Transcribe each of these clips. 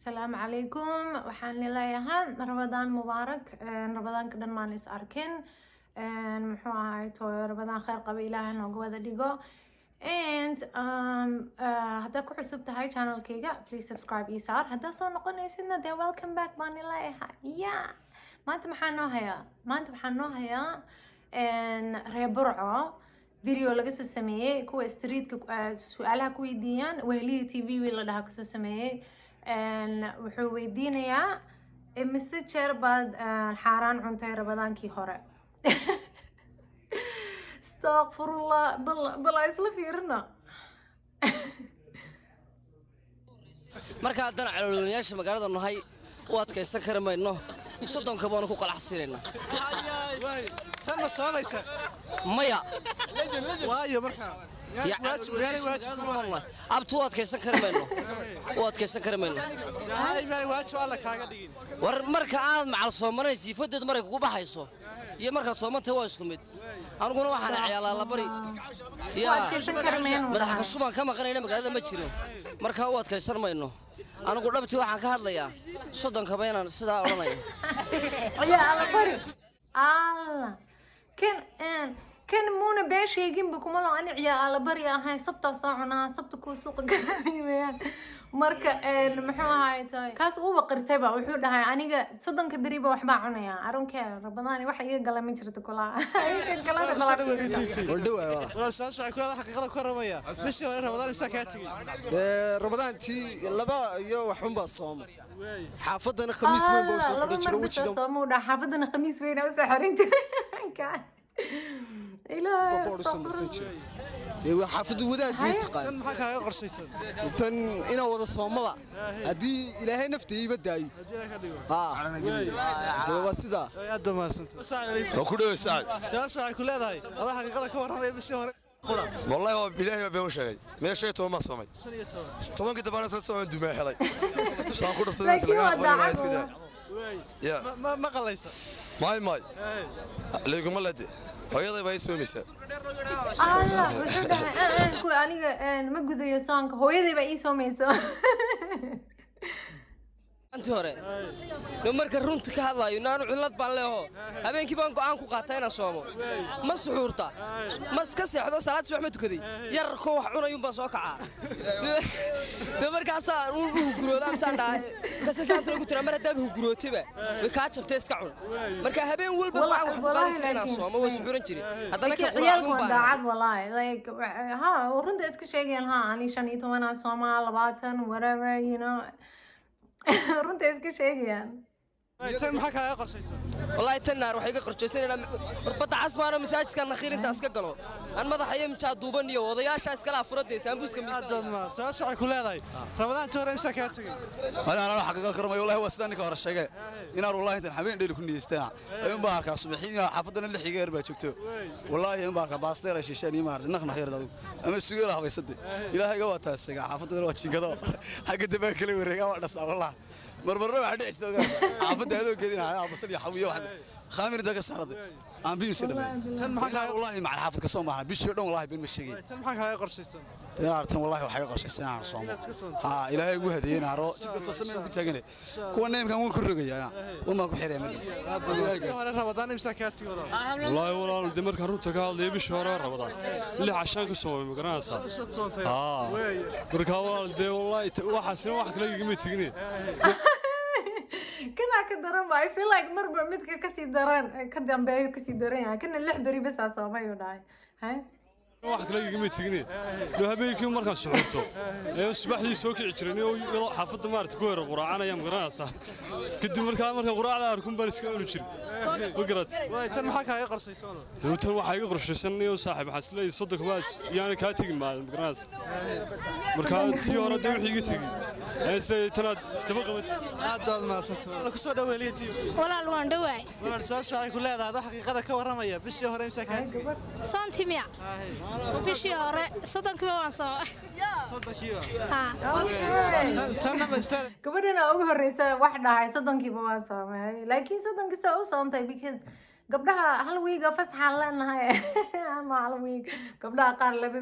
Asalaamu calaykum. Waxaan leeyahay Ramadaan mubaarak. Ramadaanka dhan maan is arkin. Muxuu ahay to, Ramadaan kheyr qaba Ilaahay nooga wada dhigo. And haddaa ku cusub tahay channelkayga, please subscribe ii saar. Haddaa soo noqonaysidna, dee welcome back baan leeyahay. Yeah, maanta maxaa noo hayaa? Maanta waxaan noo hayaa reer Burco video laga soo sameeyey, kuwa streetka su-aalaha ku weydiiyaan. Wehliya TV wiil la dhahaa kasoo sameeyey. Wuxuu weydiinayaa, imise jeer baad xaaraan cuntay Ramadaankii hore? Astaqfirullah. Bal isla fiirina. Marka haddana caloolweynayaasha magaalada nahay, u adkaysan kari mayno. 30-ka baanu ku qalaxsiinaynaa. Tan ma soomaysa? Maya. Waayo markaa waajib maalin waajib kuma ahayn. Abtu, u adkaysan kari mayno, u adkaysan kari mayno. Yahay maalin waajib Alla kaaga dhigin. War marka aanad macal soomanayn, siifadeed maray kugu baxayso iyo markaad soomantahay waa isku mid. Aniguna waxaan ciyaalaa la bari. U adkaysan kari mayno. Madaxa kashubaan ka maqanayna magaalada ma jiro. Markaa u adkaysan mayno. Anigu dhabtii waxaan ka hadlayaa 30-kaba inaan sidaa odhanaya. Yaa Alla bari, alla kan kan muuna been sheeginba kuma lo. Ani ciyaa alla bari ahay, sabtaa soo cunaa, sabta kuu suuqa galayaan. Marka muxuu ahaay tahay, kaas uuba qirtayba. Wuxuu dhahay, aniga 30-ka beriba waxbaa cunayaa. I don't care Ramadaan waxa iga gala ma jirto kulaa. Kan kalena. Kusoo dhaweey TV. Waldhowaay walaal. Walaal, su-aasha waxay ku leedahay, xaqiiqada ku ramaya, bishii hore Ramadaan imsaa kaa tegey? Ramadaantii laba iyo waxun baa sooma. Xaafadana khamiis weyn baa usoo laba xidhan mar jiro bisa wejiga. Sooma u dhaha, xaafadana khamiis weyn usoo xiran jiray. Ilaahay. Boor usoo marsan jira. Dee waa xaafaddu wadaad bay taqaan. Tan maxaa kaaga qorshaysan? Tan inaan wada soomaba haddii Ilaahay nafta iiba daayo. Haddii Ilaah ka dhigo. Haa, dee waa sidaa. Way aad mahadsantahay. Waa ku dhawey saaxib. Su-aasha waxay ku leedahay, adaa xaqiiqada ka warramaya, bishii hore qura? Wallahi waa Ilaahay baa been u sheegay. Meel 15 baa soomay. 15. 10-kii dambana isla soomay, dumaa helay. Saan ku dhaftay. Laakiin laga waa aqbalin lahaa daacad. Iska daa. Ya. Ma qalaysa? Maay maay. Leeguma ladi. Hooyaday baa ii soomaysaa. Alla, wuxuu dhahay, kuwa aniga ma gudayo soonka, hooyaday baa ii soomayso. Intii hore no, marka runta ka hadlaayo, naanu cillad baan leeho. Habeenkii baan go'aan ku qaataa inaan soomo. Ma suxuurta, ma iska seexdo, salaad subax ma tukaday, yararkoo wax cunayuun baan soo kacaa. De markaasaa u hungurooda amsaan dhahay. Markaas islaamtuna ku tiraa, mar haddaad hungurootayba way kaa jabtay, iska cun. Marka habeen walba go'aan wax ku qaadan jiray inaan soomo, waa suxuuran jiray. Haddana ka Laakiin ciyaalku quraacdun waa baan daacad wallahi. Like, ha, runta iska sheegayaan. Ha, ani 15-aa soomaa, 20, whatever, runta iska sheegayaan. Tan maxaa kaaga qorshaysan? Wallaahi tan naar waxay iga qorshaysan badda cas baana masaajidka Nakhiil intaas ka galo, aan madaxa iyo mijaa duuban iyo odayaasha iskala afuradee saambuuska Aad miisaan. baad mahadsan. Su-aasha waxay ku leedahay, Ramadaantii hore imsaa kaa tegey? Ana xaqiiqad karamayo, wallahi waa sidaa ninka hore sheegay. Inaan wallahi intaan habeen dheeri ku niyeystaan ayuun baa arkaa subaxii inaan xaafadana lix iga yar baa joogto. Wallahi in baa arkaa baasteer ay shiisheen iyo maartay naq naq yar adigu ama sugeer habaysade. Ilaahayga waa taas sheega. Xaafadana waa jiingado xagga dambe kala wareega, waa dhasaa. Wallahi marmarna waxaa dhici jirta xaafadda adoo geedinaya basal iyo xawiyo wax khaamir inta ka saarade aan biyo si dhamay. Tan maxaa kaaga Wallahi macal xaafad ka soo maaha bishii dhan, wallahi been ma sheegay. Tan maxaa kaaga qorshaysan? Inaan wallahi waxay qorshaysan inaan soomo. Inaad iska soonto. Ha, Ilaahay ugu hadeeyay naaro jidka toosan ku taaganay. Kuwa neemkan waan ku rogayaa, waan baan ku xiray mar. Bishii hore Ramadaan imsaa kaa tegey, walaal? Wallaahi walaal, de markaan runta ka hadlaya, bishii hore Ramadaan lix cashaan ka soomay, ma garanaysaa? Shad soontay? Haa. Markaa walaal, dee wallaahi waxaasina wax kale igama tegine. Kanaa ka daran ba. I feel like marba midka kasii daran ka dambeeyo kasii daran yahay. Kana lix beri basaa soomay uu dhahay. Hay. Wax kale igama tegine. No, habeenkii markaan suxuurto ee subaxdii soo kici jiray iyadoo xaafadda maarata ku hore quraacanaya, ma garanaysaa? Kadib markaa markaan quraacda arkun baan iska cuni jiray, ma garat? Waay, tan maxaa kaaga qorshaysan, walaal? Tan waxaa iga qorshaysan iyo saaxiib, waxaan isleeyahay 30-ka waa yaana kaa tegin maalin, ma garanaysaa? Markaa tii hore dee wixii iga tegey ayaan isleeyahay tanaad isdaba qabatid. Aad baad mahadsantahay. Walaal, kusoo dhaweeliya TV. Walaal, waan dhowaay. Walaal, su-aasha waxay ku leedahay, adaa xaqiiqada ka warramaya, bishii hore imsaa kaa tegey? Soontii miya? Bishii hore 30-kiiba waan soomay. 30-kiiba? Haa. Tanna ma isleedahay? Gabadhana ugu horeysa wax dhahay 30-kiiba waan soomay, laakiin 30-kii saa u soontay, because gabdhaha hal wiiga fasaxaan leenahay ama hal wiig, gabdhaha qaar laba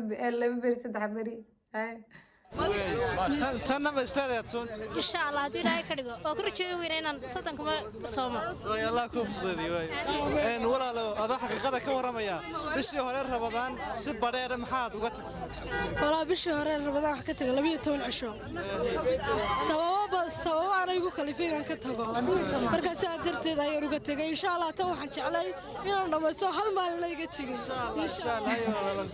beri, 3 beri. Hay. Tanna ma isleedahay aad soonta? Insha Allah, hadduu Ilaahay ka dhigo, oo ku rajeeyo weyna inaan 30-kama soomo. Waay, Allah kuu fududeeyey. Waay, walaalo, adaa xaqiiqada ka warramaya, bishii hore Rabadaan si badheedha maxaad uga tagtay? Walaa, bishii hore Rabadaan wax ka tagay 12 cisho. Sababo aan igu kalifay inaan ka tago, markaa sidaa darteed ayaan uga tegay. Insha Allah, tan waxaan jeclay inaan dhammaysto, hal maalina iga tegin. Insha Allah. Hayo, walaalo,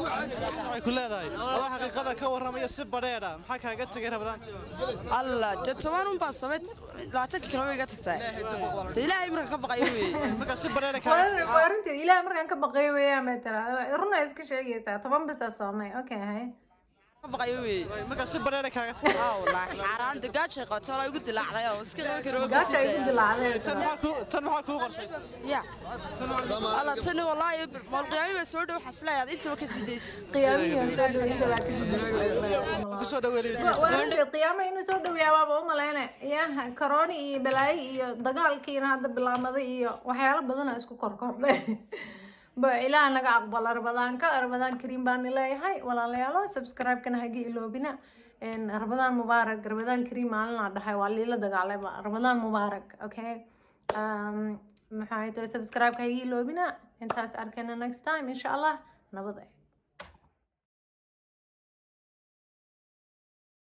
waxay ku leedahay, adaa xaqiiqada ka warramaya, si badheedha maxaa kaaga tegay Rabadaantii hore? Alla, dee 10 un baan soomay, 20-ka kale way iga tagtaa. De Ilaahay marka ka baqayo weeye. Markaa si badheedha kaaga Waa runtii, Ilaah markaan ka baqay weeyaan bay tiraa. Runa iska sheegaysaa, 10 bisa soomay. Okay, hay. Ka baqayo weeye. Markaa si badheedha kaaga tagtay. Haa wallaahi, xaaraan de, gaajay qabto, walaa igu dilaacday oo iska qaban karo. Gaasha ay ku dilaacday. Tan maxaa kuu qorshaysan? Ya alla, tani wallaahi maalqiyaami baa soo dhow, xasilayaad intaba ka sii days. Qiyaamihii soo dhow, inta baa ka Ku soo dhaweelay. Waa runtii, qiyaamo inuu soo dhow yahay waaba u maleyna ya. Koroni iyo balaayo iyo dagaalkiina hadda bilaamaday iyo waxyaalo badan aa isku korkordhay ba. Ilaah naga aqbala Rabadaanka. Rabadaan kariim baan leeyahay, walaalayaalo. Subscribe-kana haga iloobina. Rabadaan mubaarak, Rabadaan kariim maalinaa dhahay, waa liila dagaalayba. Rabadaan mubaarak. Okay, maxay tahay, subscribe-ka haga iloobina. Intaas arkayna next time, insha Allah. Nabad.